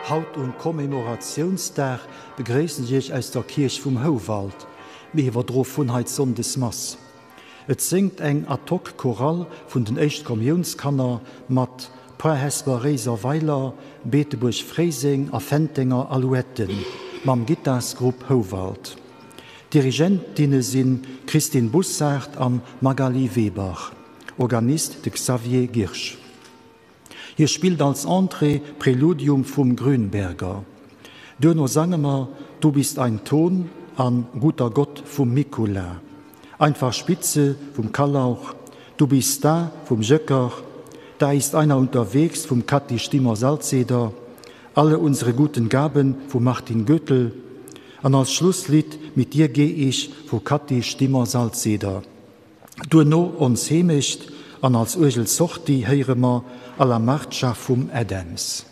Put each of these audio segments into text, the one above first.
Haut um Commemoratiounsdag begréissen ech Iech aus der Kierch vum Houwald. Mir iwwerdroe vun hei d'Sonndesmass. Et séngt eng ad hoc Chorale vun den Éischtkommiounskanner mat Poar Hesper Réiser Weiler, Beetebuerg Fréiseng a Fentenger Alouetten mam Gittarsgrupp Houwald. Dirigentinne sinn Christine Bussard an Magalie Weber, Organist de Xavier Girsch. Hie spillt als Entrée Präludium vum Grünberger. Duerno sange mer Du bist ein Ton an Guter Gott vum Mikula, Einfach Spitze vum Kalauch, Du bist da vum Jöcker, Da ist einer unterwegs vum Cathy Stimmer-Salzeder, Alle unsere guten Gaben vum Martin Goettel an als Schlusslidd Mit dir geh ich vu Cathy Stimmer-Salzeder. Duerno Ons Heemecht an als Uergelsortie héiere mer Alla Marcia vum Adams.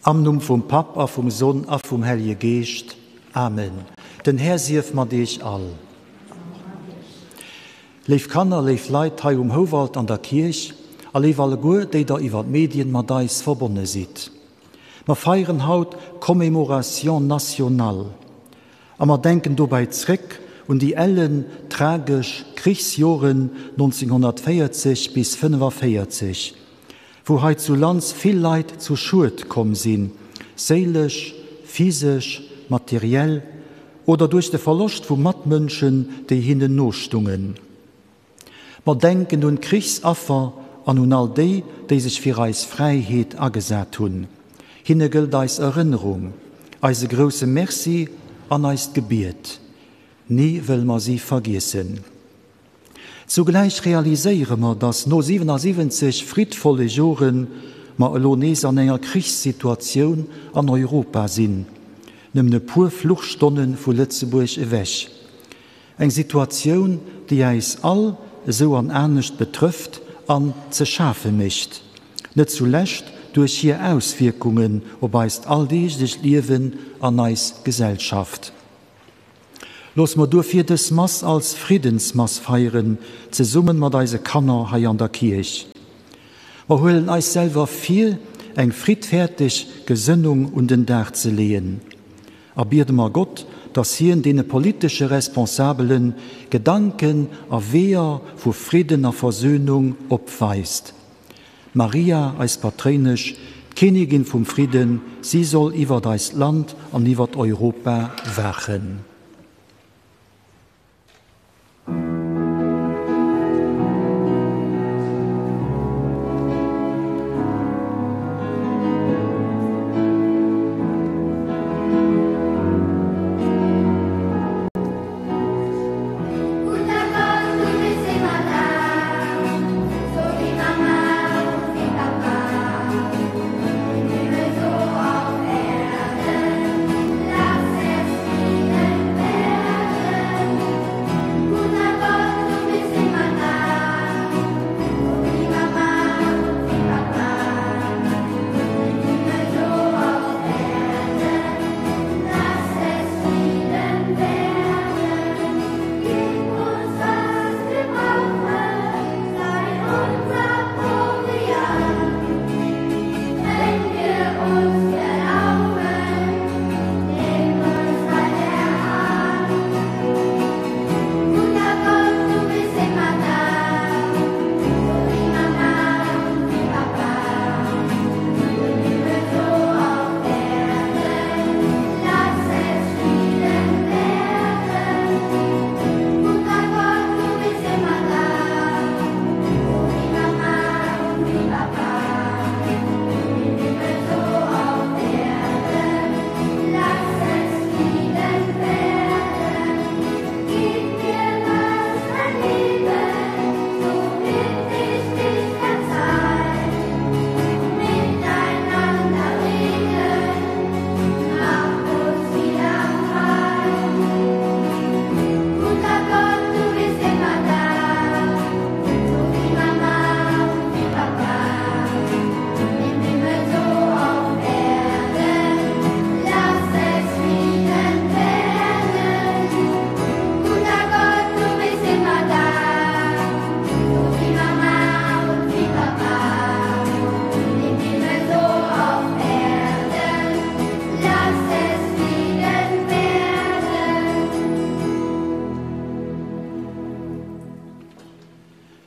Am Numm vum Papp a vum Sonn a vum Hellje Geescht. Amen. Den Här sief mat iech all. Léif Kanner, léif Leit hei um Houwald an der Kierch a léif alleguer, déi der iwwer d'Medien mat eis verbonne sidd. Mer feieren haut Commémoration nationale a mer denken dobäi zréck un déi ellen, tragesch Krichsjoren 1940 bis 45, wou hei zu Lands vill Leit zu Schued komm sinn, séilesch, physesch, materiell oder duerch de Verloscht vu Matmënschen, déi hinnen nostungen. Mer denken un d'Krichsaffer an un all déi, déi sech fir eis Fräiheet agesat hunn. Hinne gëllt eis Erënnerung, eise grousse Merci an eist Gebiet. Ni wëlle mer si vergiessen. Zugläich realiséiere mer, dass no 77 friddvolle Jore mer elo nees an enger Krichssituatioun an Europa sinn, nëmmen e puer Fluchstonne vu Lëtzebuerg ewech. Eng Situatioun, déi äis all esou an anescht betrëfft an ze schafe mécht, net zulescht duerch hir Auswierkungen op eist alldeeglecht Liewen an eis Gesellschaft. Looss mer duerfir dës Mass als Friddensmass feieren, zesumme mat eise Kanner hei an der Kierch. Mer huelen eis selwer vir, eng friddfäerteg Gesënnung un den Dag ze leeën. A biede mer Gott, dass hien deene politesche Responsabele Gedanken a Weeër vu Fridden a Versöhnung opweist. Maria, eis Patréinesch, d'Kinnigin vum Fridden, si soll iwwert eist Land an iwwert Europa waachen.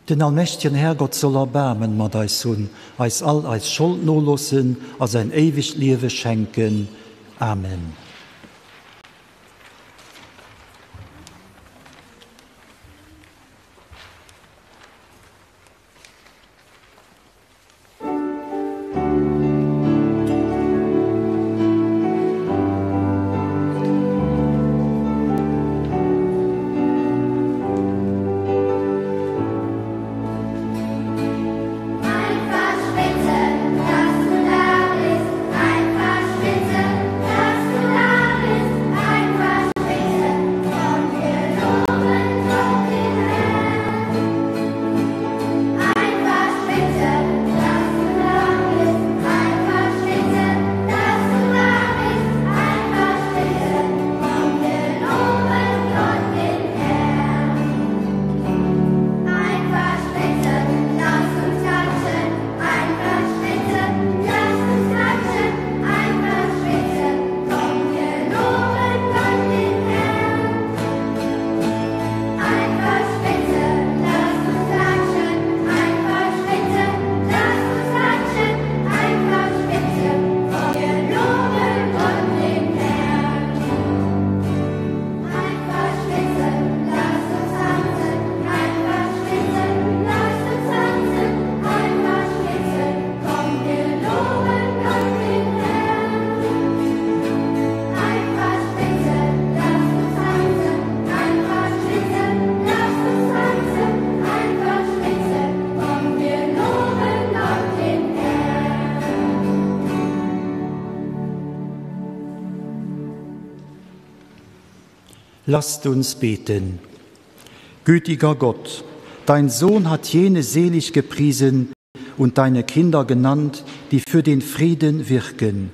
Den allmächtegen Härgott soll Erbaarmen mat eis hunn, eis all eis Schold noloossen a säin éiwegt Liewe schenken. Amen. Lasst uns beten. Gütiger Gott, dein Sohn hat jene selig gepriesen und deine Kinder genannt, die für den Frieden wirken.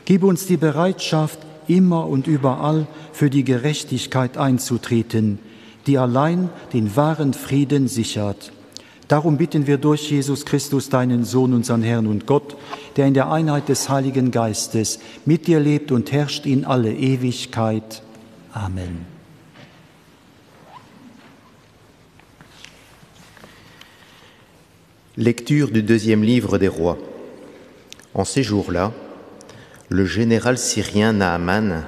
Gib uns die Bereitschaft, immer und überall für die Gerechtigkeit einzutreten, die allein den wahren Frieden sichert. Darum bitten wir durch Jesus Christus, deinen Sohn, unseren Herrn und Gott, der in der Einheit des Heiligen Geistes mit dir lebt und herrscht in alle Ewigkeit. Amen. Lecture du deuxième livre des rois. En ces jours-là, le général syrien Naaman,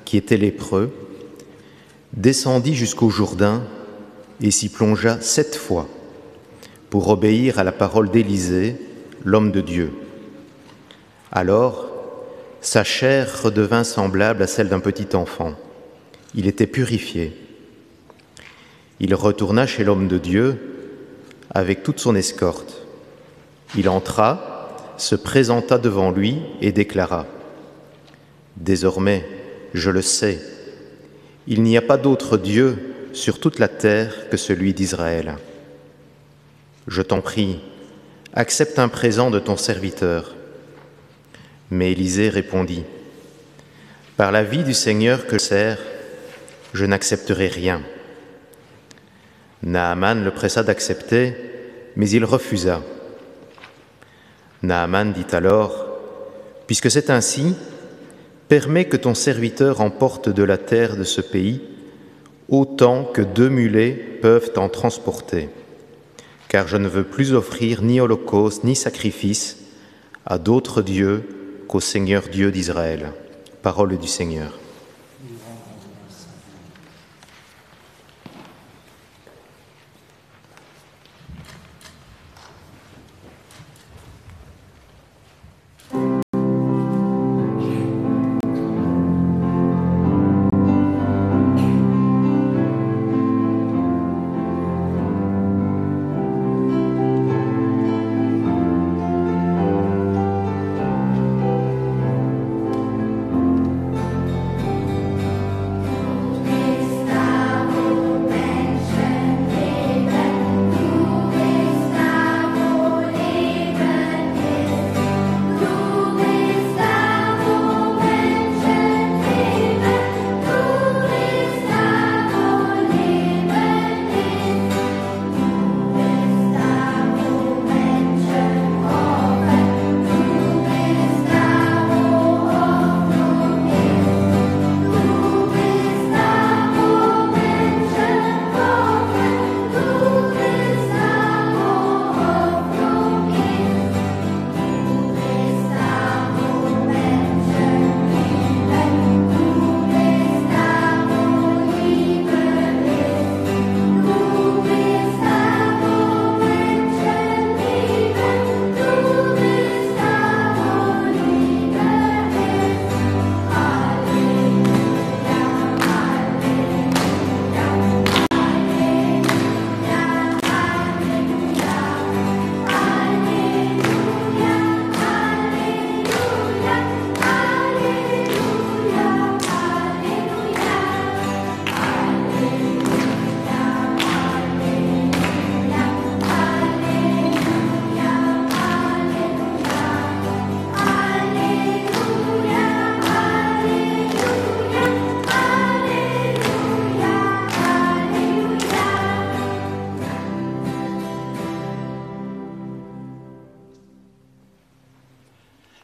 qui était lépreux, descendit jusqu'au Jourdain et s'y plongea sept fois pour obéir à la parole d'Élisée, l'homme de Dieu. Alors, sa chair redevint semblable à celle d'un petit enfant. Il était purifié. Il retourna chez l'homme de Dieu avec toute son escorte. Il entra, se présenta devant lui et déclara: Désormais, je le sais, il n'y a pas d'autre Dieu sur toute la terre que celui d'Israël. Je t'en prie, accepte un présent de ton serviteur. Mais Élisée répondit: Par la vie du Seigneur que je sers, je n'accepterai rien. Naaman le pressa d'accepter, mais il refusa. Naaman dit alors: Puisque c'est ainsi, permets que ton serviteur emporte de la terre de ce pays autant que deux mulets peuvent en transporter, car je ne veux plus offrir ni holocauste ni sacrifice à d'autres dieux qu'au Seigneur Dieu d'Israël. Parole du Seigneur.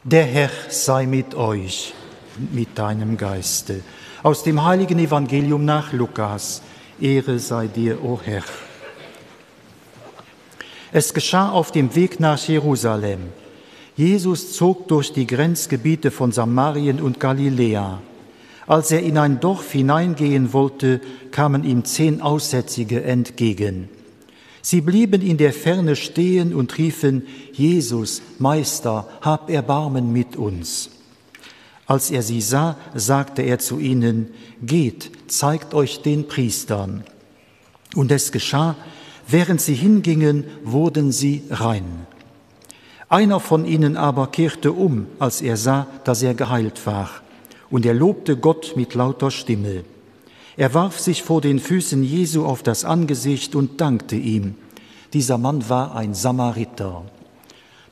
Der Herr sei mit euch, mit deinem Geiste. Aus dem heiligen Evangelium nach Lukas. Ehre sei dir, o Herr. Es geschah auf dem Weg nach Jerusalem. Jesus zog durch die Grenzgebiete von Samarien und Galiläa. Als er in ein Dorf hineingehen wollte, kamen ihm zehn Aussätzige entgegen. Sie blieben in der Ferne stehen und riefen: Jesus, Meister, hab Erbarmen mit uns. Als er sie sah, sagte er zu ihnen: Geht, zeigt euch den Priestern. Und es geschah, während sie hingingen, wurden sie rein. Einer von ihnen aber kehrte um, als er sah, dass er geheilt war, und er lobte Gott mit lauter Stimme. Er warf sich vor den Füßen Jesu auf das Angesicht und dankte ihm. Dieser Mann war ein Samariter.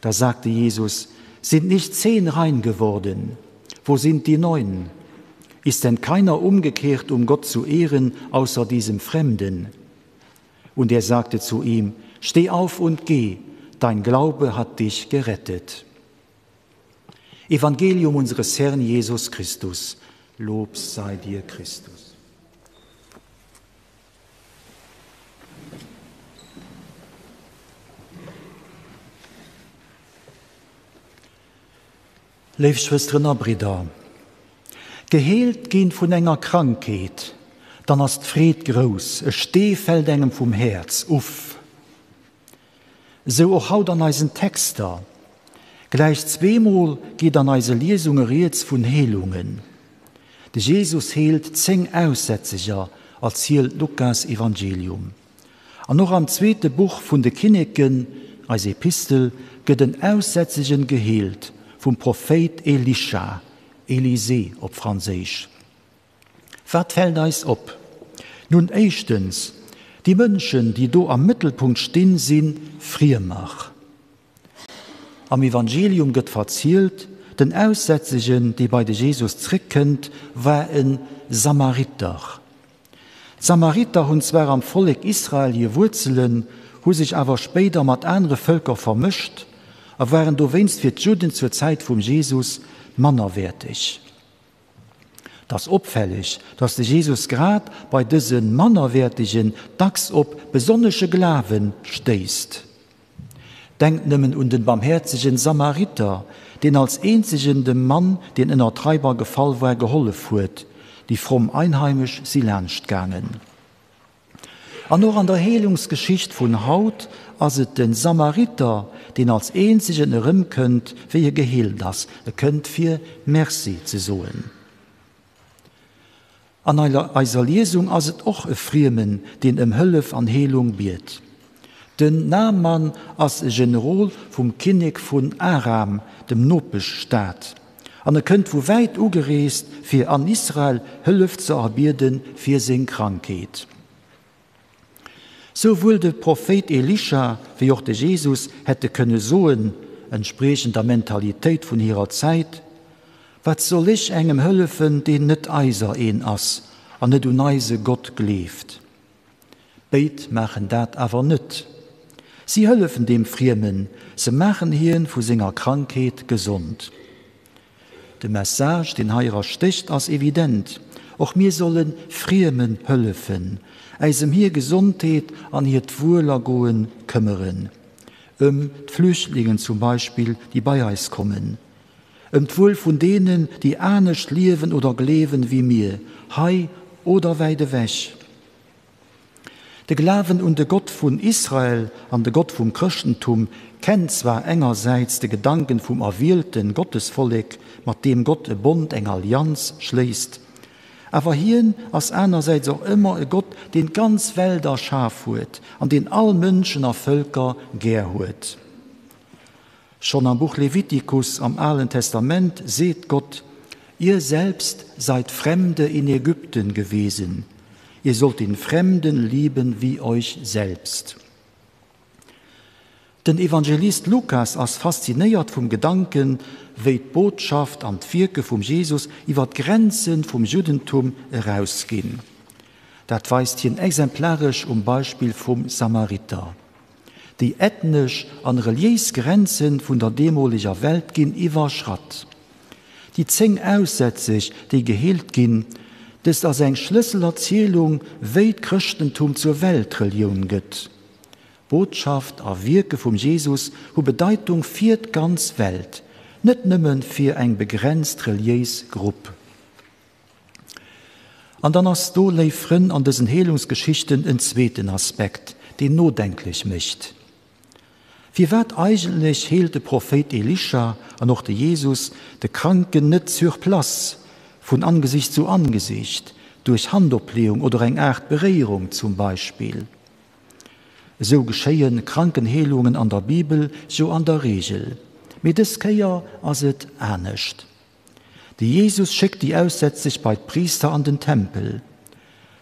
Da sagte Jesus: Sind nicht zehn rein geworden? Wo sind die neun? Ist denn keiner umgekehrt, um Gott zu ehren, außer diesem Fremden? Und er sagte zu ihm: Steh auf und geh, dein Glaube hat dich gerettet. Evangelium unseres Herrn Jesus Christus. Lob sei dir, Christus. Léif Schwësteren a Bridder, geheelt ginn vun enger Krankheet, dann ass d'Freed grouss, e Stee fält engem vum Häerz, uff. Esou och haut an eisen Texter. Gläich zweemol geet an eise Liesunge rieds vun Heelungen. De Jesus heelt 10 Aussätzeger, erzielt d'Lukas-Evangelium. An och am zweete Buch vun de Kinneken, eis Epistel, gëtt en Aussätzegen geheelt vum Prophéit Elischa, Élisée op Franséisch. Wat fält eis op? Nun éischtens, déi Mënschen, déi do am Mëttelpunkt stinn, si Friemer. Am Evangelium gëtt verzielt, den Aussätzegen, dee bei de Jesus zréckkënnt, war e Samariter. D'Samariter hunn zwar am Vollek Israel hir Wuerzelen, hu sech awer spéider mat anere Vëlker vermëscht a waren dowéinst fir d'Judden zur Zäit vum Jesus mannerwäerteg. Et ass opfälleg, dass de Jesus grad bei dëse Mannerwäertegen dacks op besonnesche Glawe stéisst. Denkt nëmmen un den barmhäerzegen Samariter, deen als eenzegen dem Mann, deen ënner d'Raiber gefall war, gehollef huet. Déi fromm Einheimesch si laanscht gaangen. An och an der Heelungsgeschicht vun haut ass et de Samariter, deen als eenzegen erëmkënnt, wéi e geheelt ass. E kënnt fir Merci ze soen. An eiser Liesung ass et och e Friemen, deen ëm Hëllef an Heelung biet. Den Naaman ass e Generol vum Kinnek vun Aram, dem Nopeschstaat, an e kënnt vu wäit ugereest, fir an Israel Hëllef ze erbiede fir seng Krankheet. Souwuel de Prophéit Elischa wéi och de Jesus hätte kënne soen, entspriechend der Mentalitéit vun hirer Zäit, Wat soll ech engem hëllefen, deen net eiser een ass an net un eise Gott gleeft? Béid maachen dat awer net. Si hëllefen deem Friemen, se maachen hien vu senger Krankheet gesond. De Message, deen hei era stécht, ass evident, Och mir solle Friemen hëllefen, äis ëm hir Gesondheet an hiert Wuelergoe këmmeren, ëm d'Flüchtlingen zum Beispill, déi bei eis kommen, ëm d'Wuel vun deenen, déi anescht liewen oder gleewen wéi mir, hei oder wäit ewech. De Glawen un de Gott vun Israel an de Gott vum Chrëschtentum kennt zwar engersäits de Gedanken vum erwielten Gottesvollek, mat deem Gott e Bond, eng Allianz, schléisst, awer hien ass anersäits och ëmmer e Gott, deen d'ganz Welt erschaf huet an deen all Mënschen a Vëlker gär huet. Schonn am Buch Levitikus am Alen Testament seet Gott, Ihr selbst seid Fremde in Ägypten gewesen, ihr sollt den Fremden lieben wie euch selbst. Den Evangelist Lukas ass faszinéiert vum Gedanken, wéi d'Botschaft an d'Wierke vum Jesus iwwer d'Grenze vum Juddentum erausginn. Dat weist hien exemplaresch um Beispill vum Samariter. Déi ethnesch an reliéis Grenze vun der deemoleger Welt ginn iwwerschratt. Déi 10 Aussätzeg, déi geheelt ginn, dëst ass eng Schlësselerzielung, wéi d'Chrëschtentum zur Weltrelioun gëtt. Botschaft a Wierke vum Jesus hu Bedeitung fir d'ganz Welt, net nëmme fir eng begrenzt reliéis Grupp. An dann ass do, léif Frënn, an dësen Heelungsgeschichten en zweeten Aspekt, deen nodenklech mécht. Firwat eigentlech heelt de Prophéit Elischa an och de Jesus de Kranken net sur place, vun Angesicht zu Angesicht, duerch Handopleeung oder eng Aart Beréierung zum Beispill? Esou geschéie Krankenheelungen an der Bibel jo an der Reegel, mee dës Kéier ass et anescht. De Jesus schéckt déi Aussätzeg bei d'Priister an den Tempel.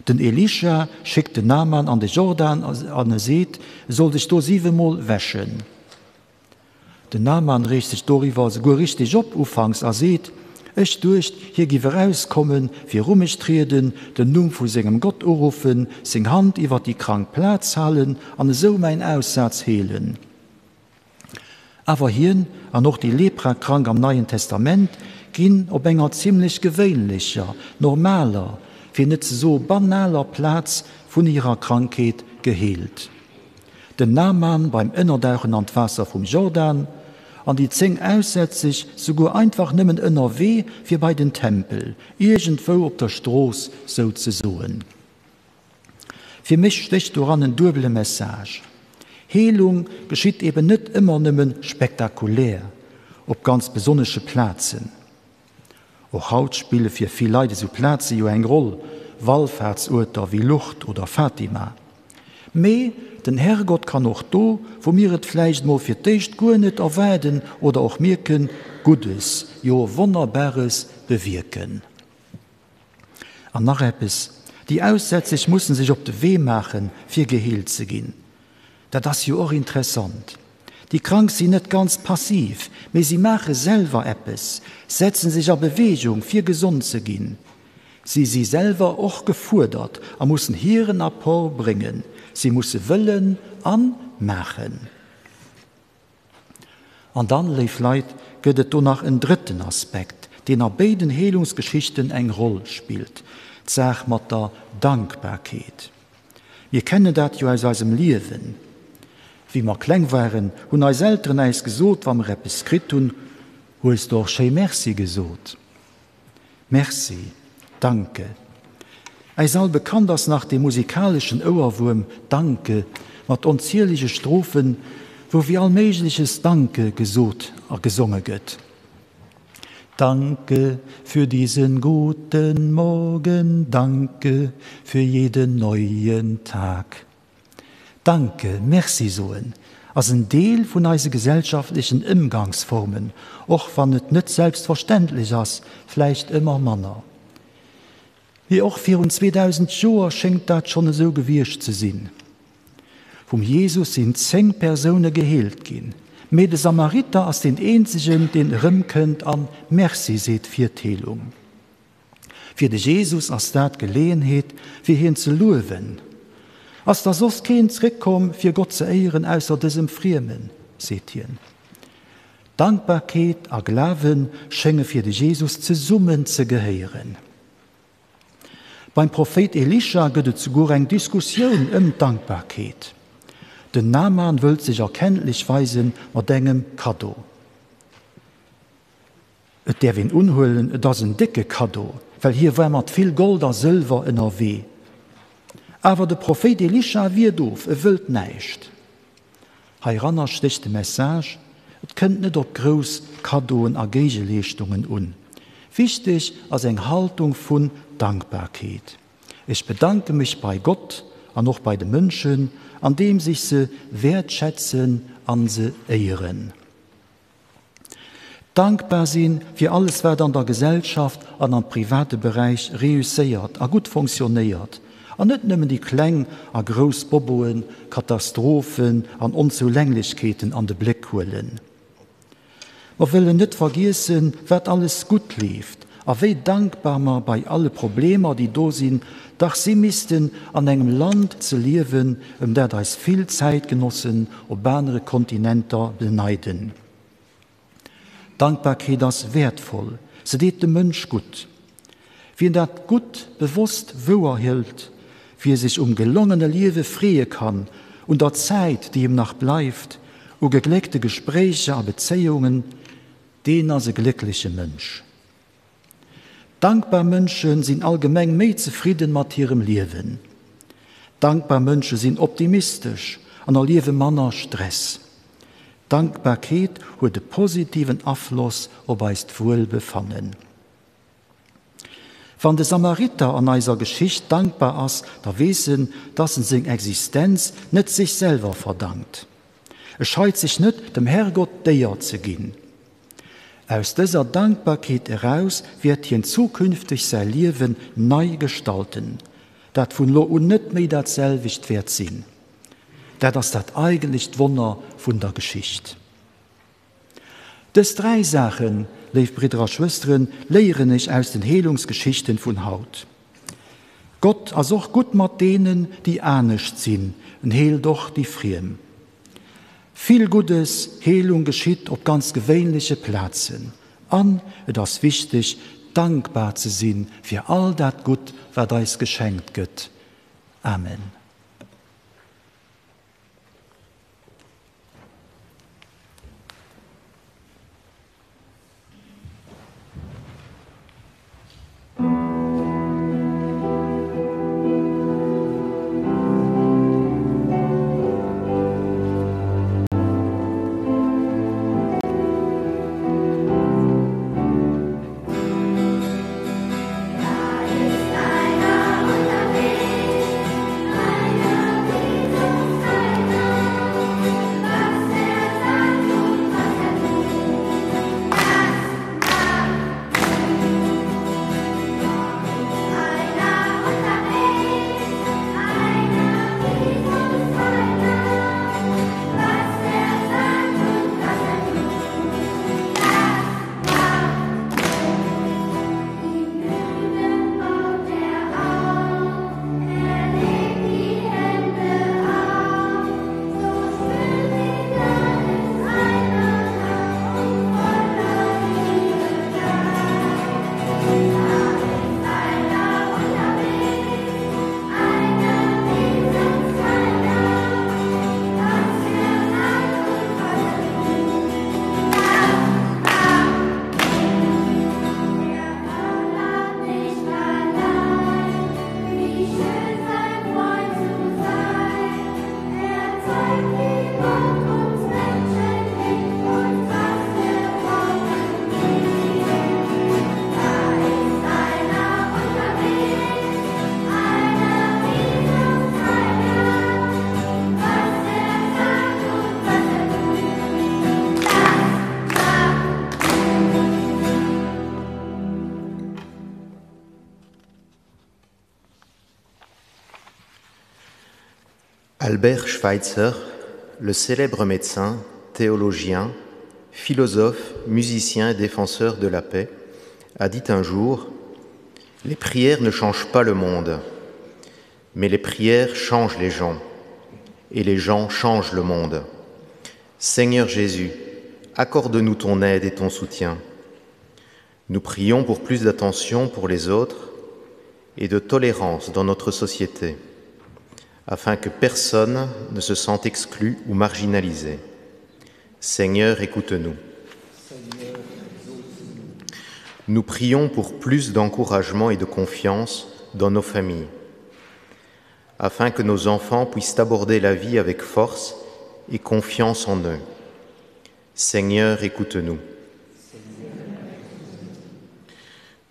Den Elisha schéckt den Naaman an de Jordan an e seet, e soll sech do siwemol wäschen. Den Naaman reegt sech doriwwer esouguer richteg op ufanks a seet, Ech duecht, hie giff erauskommen, viru mech trieden, den Numm vu sengem Gott uruffen, seng Hand iwwer déi krank Plaz halen an esou mäin Aussaz heelen. Awer hien an och déi Leprakrank am Neien Testament ginn op enger zimlech gewéinlecher, normaler, fir net ze soe banaler Plaz vun hirer Krankheet geheelt. Den Naaman beim Ënnerdauchen an d'Waasser vum Jordan, an déi 10 Aussätzeg souguer einfach nëmmen ënnerwee fir bei den Tempel, iergendwou op der Strooss souzesoen. Fir mech stécht doran en duebele Message, Heelung geschitt eben net ëmmer nëmme spektakulär, op ganz besonnesche Plazen. Och haut spille fir vill Leit esou Plaze jo eng Roll, Wallfaartsuerter wéi Lourdes oder Fatima. Mee den Herrgott kann och do, wou mir et vläicht mol fir d'éischt guer net erwaarden oder och mierken, Guddes, jo Wonnerbares bewierken. An nach eppes, Déi Aussätzeg mussen sech op de Wee maachen, fir geheelt ze ginn. Dat ass jo och interessant. Déi Krank sinn net ganz passiv, mee si maache selwer eppes, setzen sech a Beweegung, fir gesond ze ginn. Si si selwer och gefuerdert a mussen hiren Apport bréngen. Si musse wëllen a maachen. An dann, léif Leit, gëtt et do nach en drëtten Aspekt, deen a béiden Heelungsgeschichten eng Roll spillt, d'Saach mat der Dankbarkeet. Mir kennen dat jo aus eisem Liewen. Wéi mer kleng waren, hunn eis Elteren äis gesot, wa mer eppes kritt hunn, Hues de och schéi Merci gesot? Merci, Danke. Äis all bekannt ass nach dee musikaleschen Ouerwuerm Danke mat onzielege Strophen, wou wéi all Méigleches Danke gesot a gesonge gëtt. Danke für diesen guten Morgen, danke für jeden neuen Tag. Danke, Merci soen, ass en Deel vun eise gesellschaftlechen Ëmgangsformen, och wann et net selbstverständlech ass, vläicht ëmmer manner. Mee och virun 2000 Joer schéngt dat schonn esou gewiescht ze sinn. Vum Jesus sinn 10 Persoune geheelt ginn, mee de Samariter ass deen eenzegen, deen erëmkënnt an Merci seet fir d'Heelung. Fir de Jesus ass dat d'Geleeënheet, fir hien ze luewen. Ass da soss keen zréckkomm, fir Gott ze éieren, ausser dësem Friemen? seet hien. Dankbarkeet a Glawe schénge fir de Jesus zesummen ze gehéieren. Beim Prophéit Elisha gëtt et souguer eng Diskussioun ëm d'Dankbarkeet. Den Naaman wëllt sech erkenntlech weise mat engem Kaddo. Et däerf een unhuelen, et ass en décke Kaddo, well hie war mat vill Gold a Sëlwer ënnerwee. Awer de Prophéit Elisha wiert of, e wëllt näischt. Heiranner stécht de Message, Et kënnt net op grouss Kaddoen a Géigeleeschtungen un. Wichteg ass eng Haltung vun Dankbarkeet. Ech bedanke mech bei Gott an och bei de Mënschen, andeems ech se wäertschätzen an se éieren. Dankbar sinn fir alles wat an der Gesellschaft an am private Beräich reusséiert a gutt fonctionnéiert, an net nëmmen déi kleng a grouss Boboen, Katastrophen an Onzoulänglechkeeten an de Bléck huelen. Mer wëllen net vergiessen, wat alles gutt leeft a wéi dankbar mer bei alle Problemer, déi do sinn, dach si missten, an engem Land ze liewen, ëm dat eis vill Zäitgenossen op anere Kontinenter beneiden. Dankbarkeet ass wäertvoll, se deet dem Mënsch gutt. Wien dat Gutt bewosst wouer hëlt, wie sech um gelongene Liewe freeë kann, un der Zäit, déi em nach bleift, u gegléckte Gespréicher a Bezéiungen, deen ass e gléckleche Mënsch. Dankbar Mënsche sinn allgemeng méi zefridden mat hirem Liewen. Dankbar Mënsche sinn optimistesch an erliewe manner Stress. Dankbarkeet huet e positiven Afloss op eist Wuelbefannen. Wann de Samariter an eiser Geschicht dankbar ass, da weess en, dass en seng Existenz net sech selwer verdankt. E scheit sech net, dem Herrgott d'Éier ze ginn. Aus dëser Dankbarkeet eraus wäert hien zukünfteg säi Liewen nei gestalten. Dat vun elo un net méi dat selwecht wäert sinn. Dat ass dat eigentlecht Wonner vun der Geschicht. Dës 3 Saachen, léif Bridder a Schwësteren, léieren ech aus den Heelungsgeschichten vun haut. Gott ass och gutt mat deenen, déi anescht sinn, en heelt och déi Friem. Vill Guddes, Heelung geschitt op ganz gewéinleche Plazen. An et ass wichteg, dankbar ze sinn fir all dat Gutt, wat eis geschenkt gëtt. Amen. Albert Schweitzer, le célèbre médecin, théologien, philosophe, musicien et défenseur de la paix, a dit un jour: Les prières ne changent pas le monde, mais les prières changent les gens, et les gens changent le monde. Seigneur Jésus, accorde-nous ton aide et ton soutien. Nous prions pour plus d'attention pour les autres et de tolérance dans notre société, afin que personne ne se sente exclu ou marginalisé. Seigneur, écoute-nous. Nous prions pour plus d'encouragement et de confiance dans nos familles, afin que nos enfants puissent aborder la vie avec force et confiance en eux. Seigneur, écoute-nous.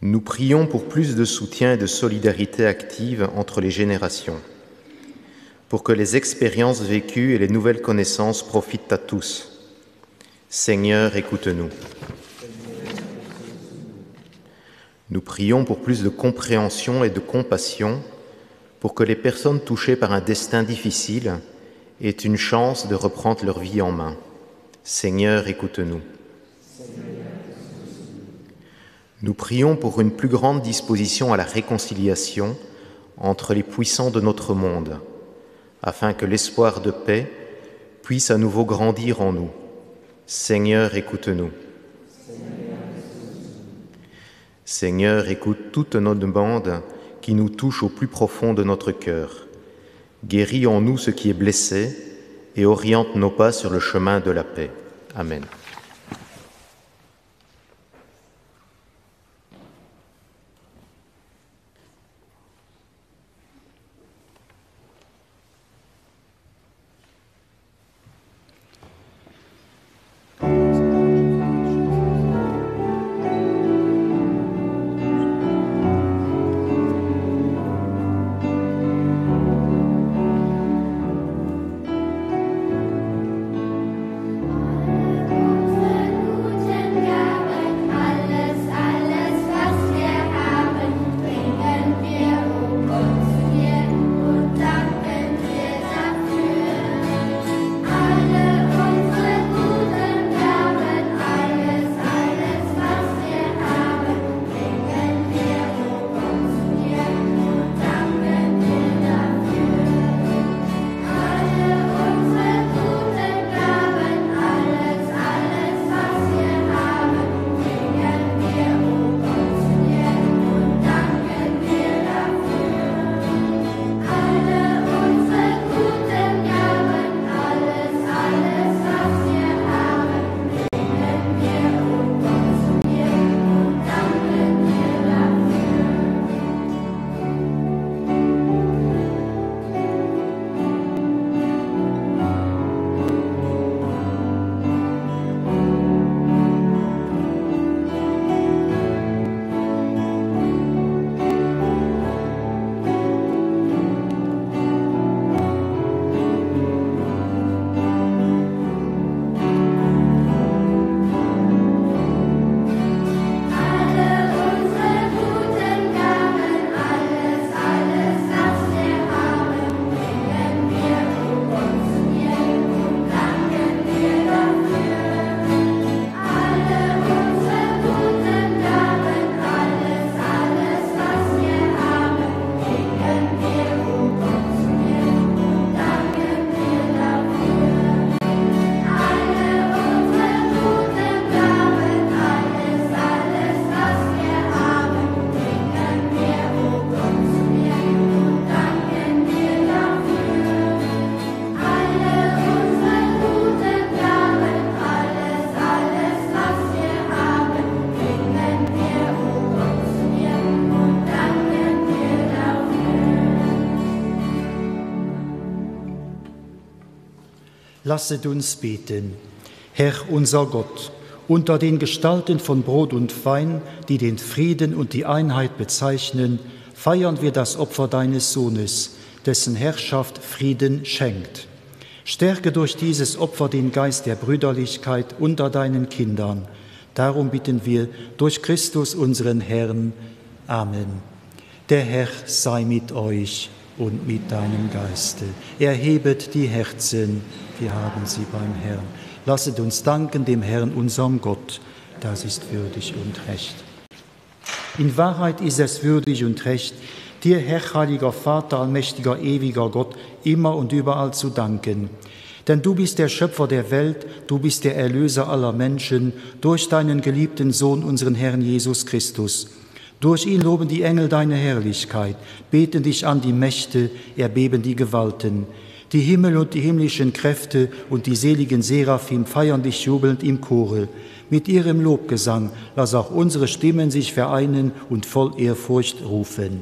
Nous prions pour plus de soutien et de solidarité active entre les générations, pour que les expériences vécues et les nouvelles connaissances profitent à tous. Seigneur, écoute-nous. Nous prions pour plus de compréhension et de compassion, pour que les personnes touchées par un destin difficile aient une chance de reprendre leur vie en main. Seigneur, écoute-nous. Nous prions pour une plus grande disposition à la réconciliation entre les puissants de notre monde, afin que l'espoir de paix puisse à nouveau grandir en nous. Seigneur, écoute-nous. Seigneur, écoute toutes nos demandes qui nous touchent au plus profond de notre cœur. Guéris en nous ce qui est blessé et oriente nos pas sur le chemin de la paix. Amen. Lasset uns beten. Herr unser Gott, unter den Gestalten von Brot und Wein, die den Frieden und die Einheit bezeichnen, feiern wir das Opfer deines Sohnes, dessen Herrschaft Frieden schenkt. Stärke durch dieses Opfer den Geist der Brüderlichkeit unter deinen Kindern. Darum bitten wir durch Christus unseren Herrn. Amen. Der Herr sei mit euch und mit deinem Geiste. Erhebet die Herzen, wir haben sie beim Herrn. Lasset uns danken dem Herrn, unserem Gott, das ist würdig und recht. In Wahrheit ist es würdig und recht, dir, Herr, heiliger Vater, allmächtiger, ewiger Gott, immer und überall zu danken. Denn du bist der Schöpfer der Welt, du bist der Erlöser aller Menschen, durch deinen geliebten Sohn, unseren Herrn Jesus Christus. Durch ihn loben die Engel deine Herrlichkeit, beten dich an die Mächte, erbeben die Gewalten. Die Himmel und die himmlischen Kräfte und die seligen Seraphim feiern dich jubelnd im Chore. Mit ihrem Lobgesang lass auch unsere Stimmen sich vereinen und voll Ehrfurcht rufen.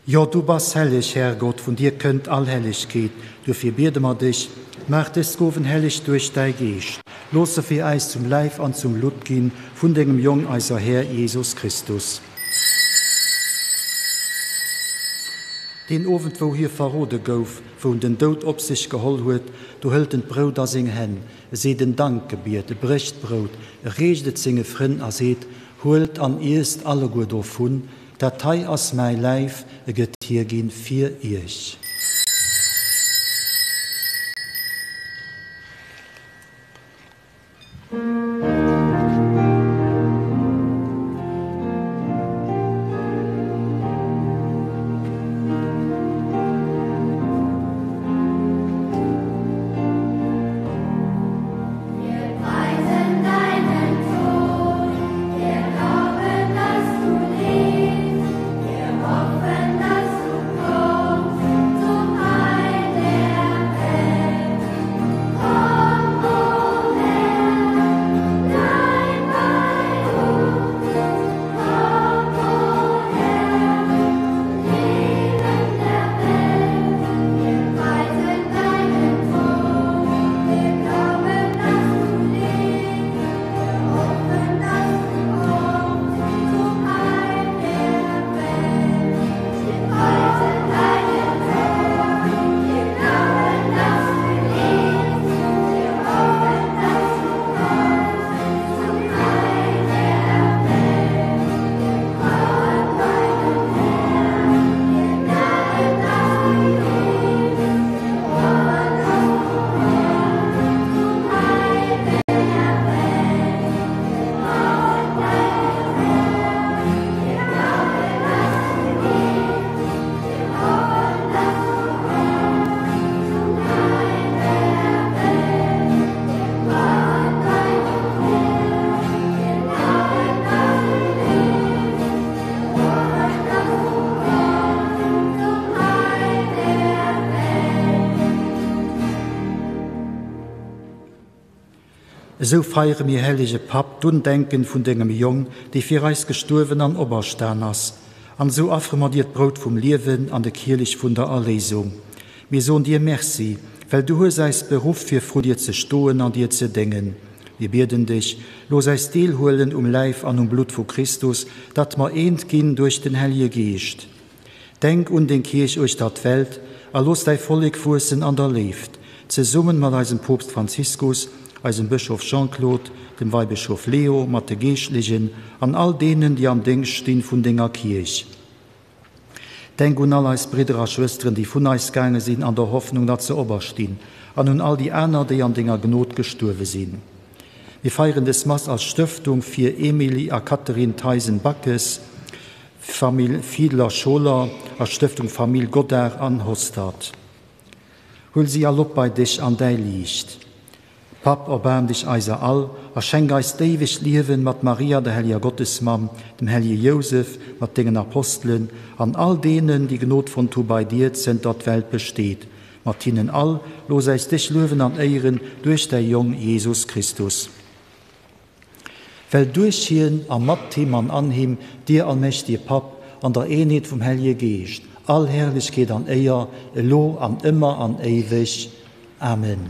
Jo, du bass helleg, Härgott, vun dir kënnt all Hellegkeet. Duerfir biede mer dech, Maach dës Gowen helleg duerch däi Geescht. Looss se fir äis zum Läif an zum Blutt ginn vun dengem Jong, eiser Här Jesus Christus. Deen Owend, wou hie verrode gouf, wou en den Doud op sech geholl huet, do hëlt en d'Brout a seng Hänn, e seet en Dankgebiet, e brécht d'Brout, e reecht et senge Frënn a seet, Huelt an iesst alleguer dovun, Dat hei ass mäi Läif, e gëtt hierginn fir iech. Wir preisen deinen Tod, wir glauben, dass du lebst, wir hoffen, dass du kommst. Esou feiere mir, hellege Papp, d'Undenken vun dengem Jong, dee fir eis gestuerwen an operstan ass. An esou affere mer dir d'Brout vum Liewen an de Kielich vun der Erléisung. Mir soen dir Merci, well du hues äis beruff, fir vru dir ze stoen an dir ze déngen. Mir bieden dech, looss äis deelhuelen um Läif an um Blutt vu Christus, datt mer eent ginn duerch den Hellje Geescht. Denk un deng Kierch uechter d'Welt a looss däi Vollek wuessen an der Léift, zesummen mat eisem Poopst Franziskus, eisem Bëschof Jean-Claude, dem Weibëschof Leo, mat de Geeschtlechen an all deenen, déi am Déngscht stinn vun denger Kierch. Denk un all eis Bridder a Schwësteren, déi vun eis gaange sinn an der Hoffnung, datt se operstinn, an un all déi aner, déi an denger Gnod gestuerwe sinn. Mir feieren des Mass als Stëftung fir Emily a Catherine Theisen-Backes, Famill Fiedler-Scholer a Stëftung Famill Godard an Hostert. Huel si all op bei dech an däi Liicht. Papp, erbaarm dech eiser all a schenk eis d'éiwegt Liewen mat Maria, der helleger Gottesmamm, dem hellege Jousef, mat dengen Apostelen an all deenen, déi Gnod fonnt hu bei dir, zënter d'Welt besteet. Mat hinnen all looss äis dech luewen an éieren duerch däi Jong Jesus Christus. Well duerch hien a mat him an an him, dir allmächtige Papp, an der Eenheet vum Hellje Geescht, all Herrlechkeet an Éier, elo an ëmmer an éiweg. Amen.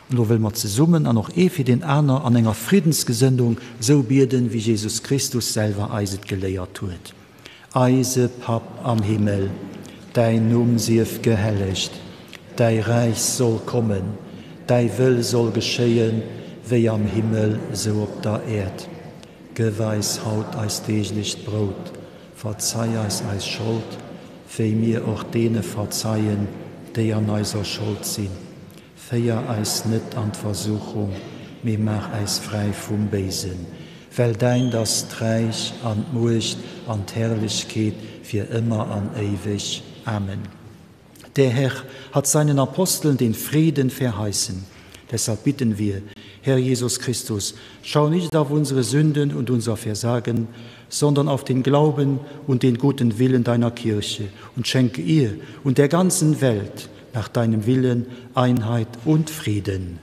An elo wëlle mer zesummen an och ee fir deen aner an enger Friddensgesënnung esou bieden, wéi Jesus Christus selwer eis et geléiert huet. Eise Papp am Himmel, däin Numm sief gehellegt, däi Räich soll kommen, däi Wëll soll geschéien, wéi am Himmel, sou op der Äerd. Gëff eis haut eist deeglecht Brout. Verzei eis eis Schold, wéi mir och deene verzeien, déi an eiser Schold sinn. Féier eis net an d'Versuchung, mee maach äis fräi vum Béisen. Well däint ass d'Räich an d'Muecht an d'Herrlechkeet fir ëmmer an éiweg. Amen. Der Herr hat seinen Aposteln den Frieden verheißen. Deshalb bitten wir, Herr Jesus Christus, schau nicht auf unsere Sünden und unser Versagen, sondern auf den Glauben und den guten Willen deiner Kirche und schenke ihr und der ganzen Welt nach deinem Willen Einheit und Frieden.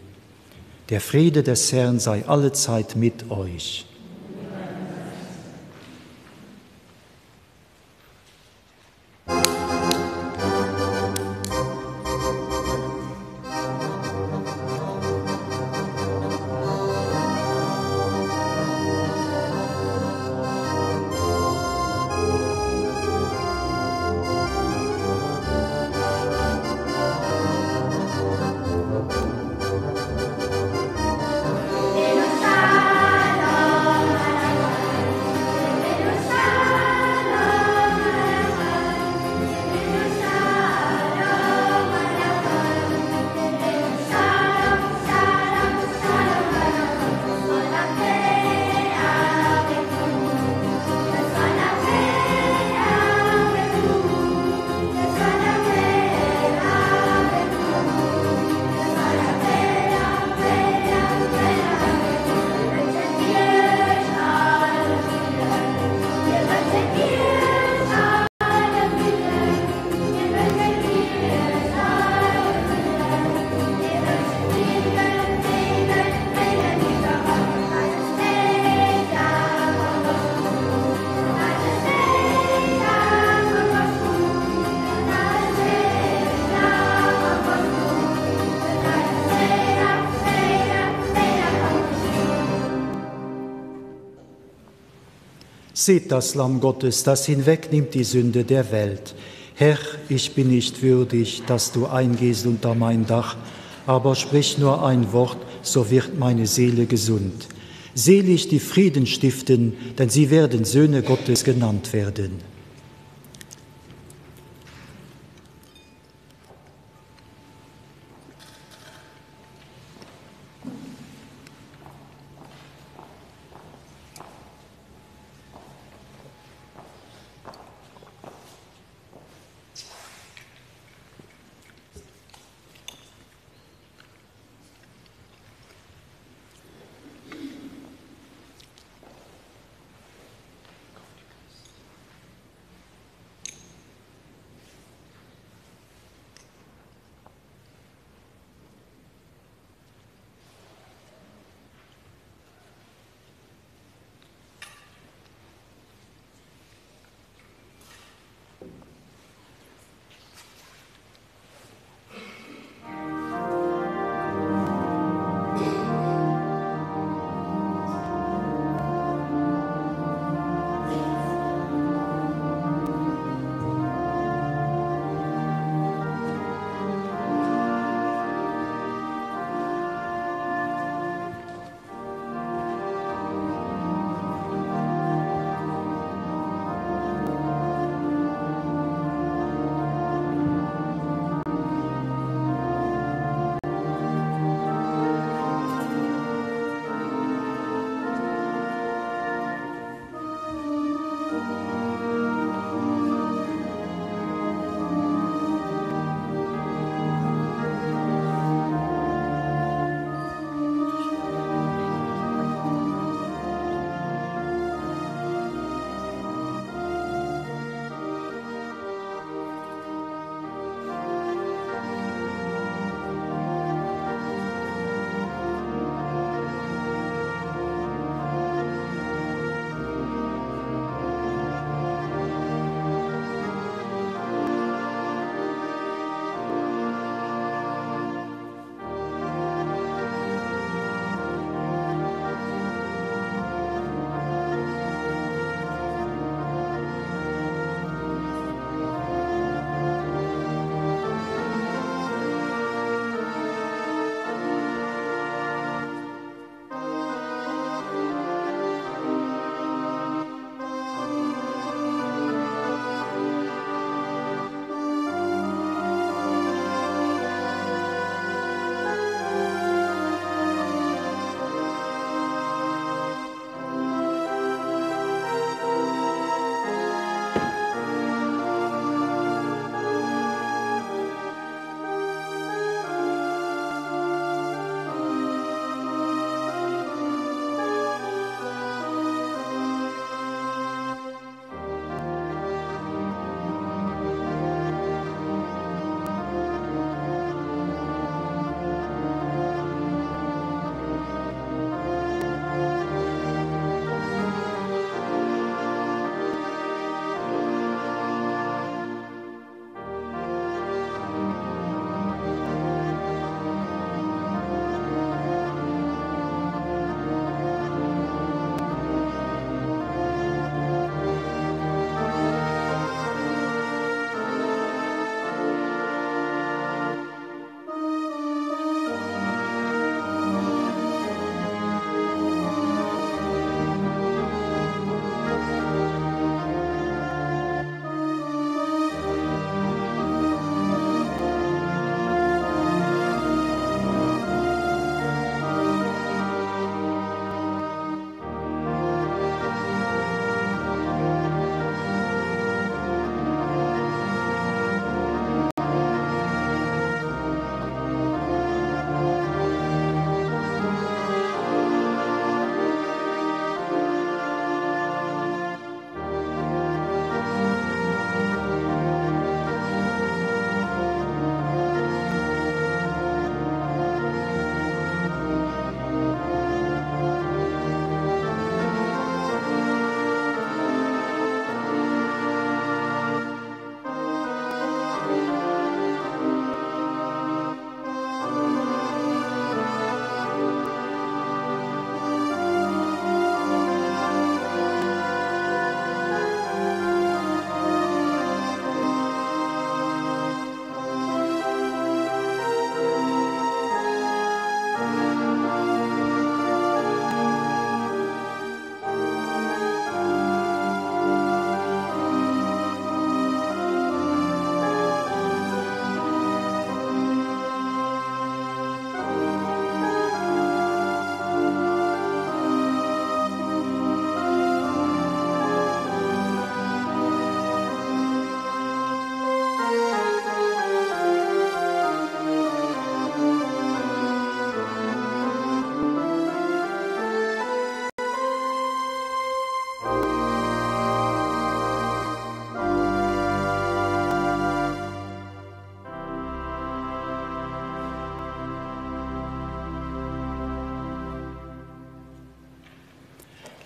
Der Friede des Herrn sei allezeit mit euch. Seht das Lamm Gottes, das hinwegnimmt die Sünde der Welt. Herr, ich bin nicht würdig, dass du eingehst unter mein Dach, aber sprich nur ein Wort, so wird meine Seele gesund. Selig die Frieden stiften, denn sie werden Söhne Gottes genannt werden.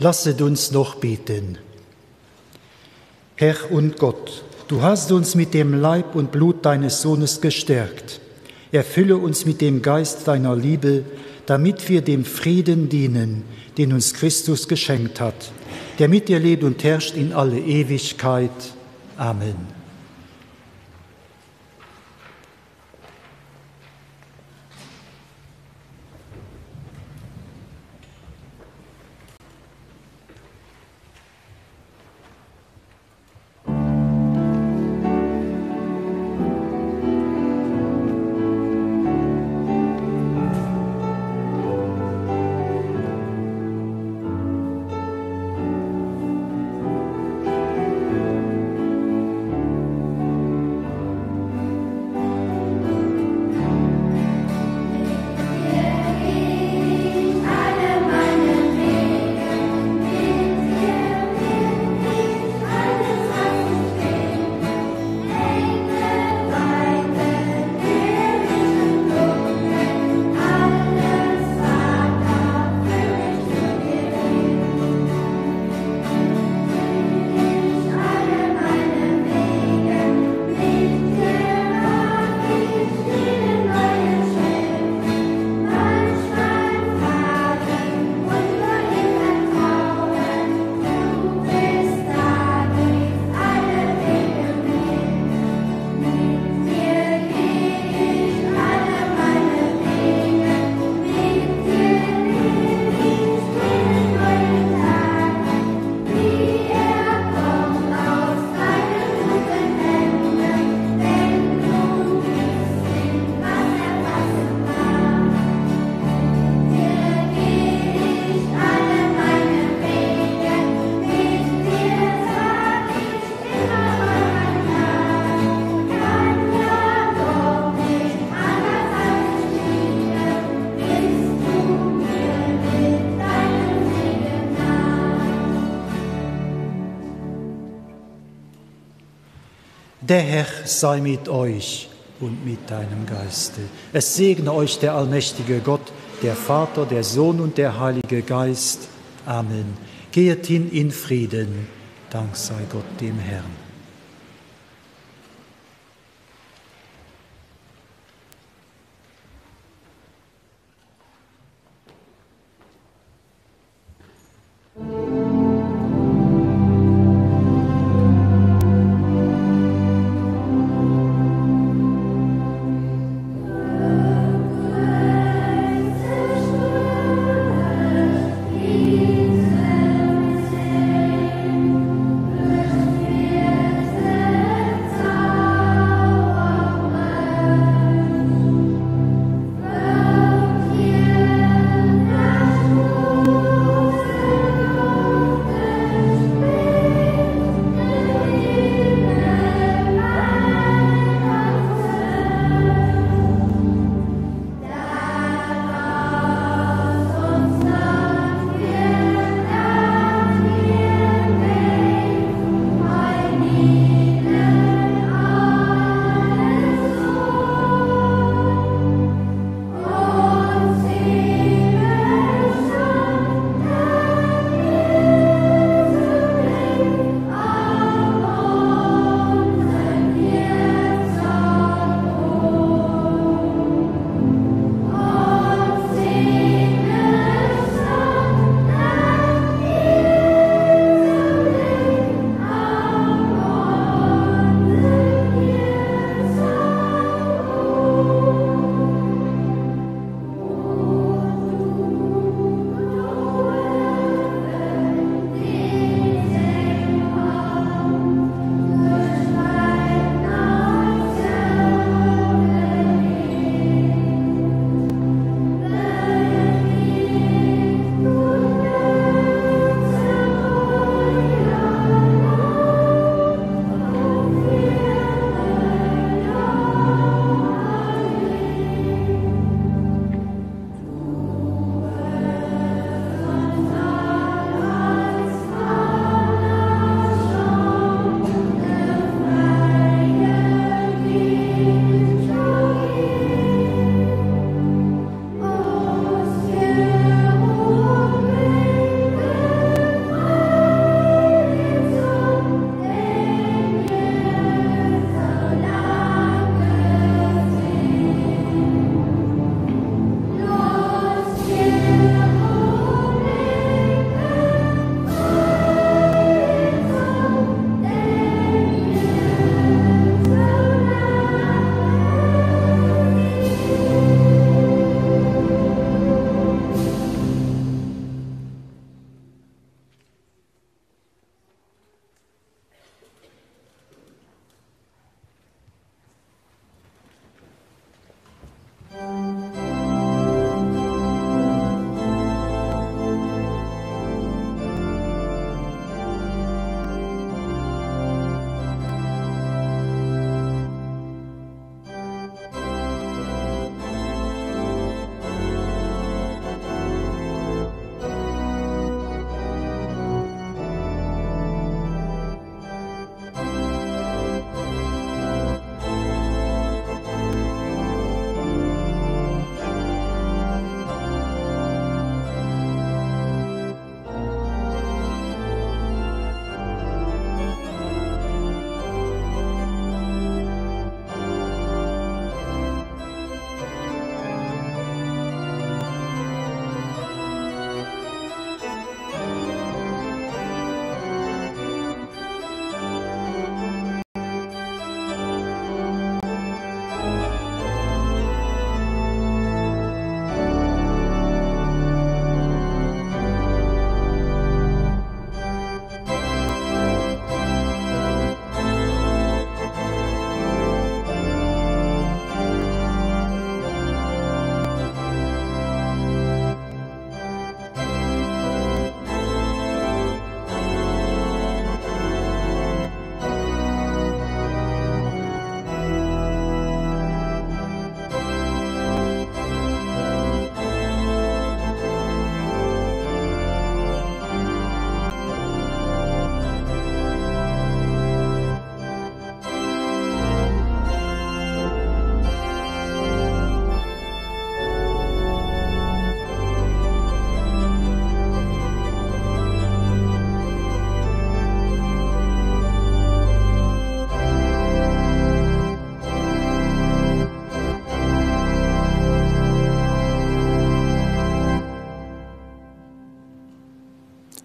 Lasset uns noch beten. Herr und Gott, du hast uns mit dem Leib und Blut deines Sohnes gestärkt. Erfülle uns mit dem Geist deiner Liebe, damit wir dem Frieden dienen, den uns Christus geschenkt hat, der mit dir lebt und herrscht in alle Ewigkeit. Amen. Der Herr sei mit euch und mit deinem Geiste. Es segne euch der allmächtige Gott, der Vater, der Sohn und der Heilige Geist. Amen. Gehet hin in Frieden. Dank sei Gott dem Herrn. Yeah.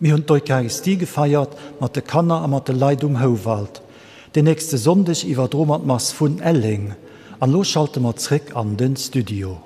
Mir hunn d'Eucharistie gefeiert mat de Kanner a mat de Leit um Houwald. Den nächste Sonndeg iwwerdroe mer d'Mass vun Elleng. An lo schalte mer zréck an den Studio.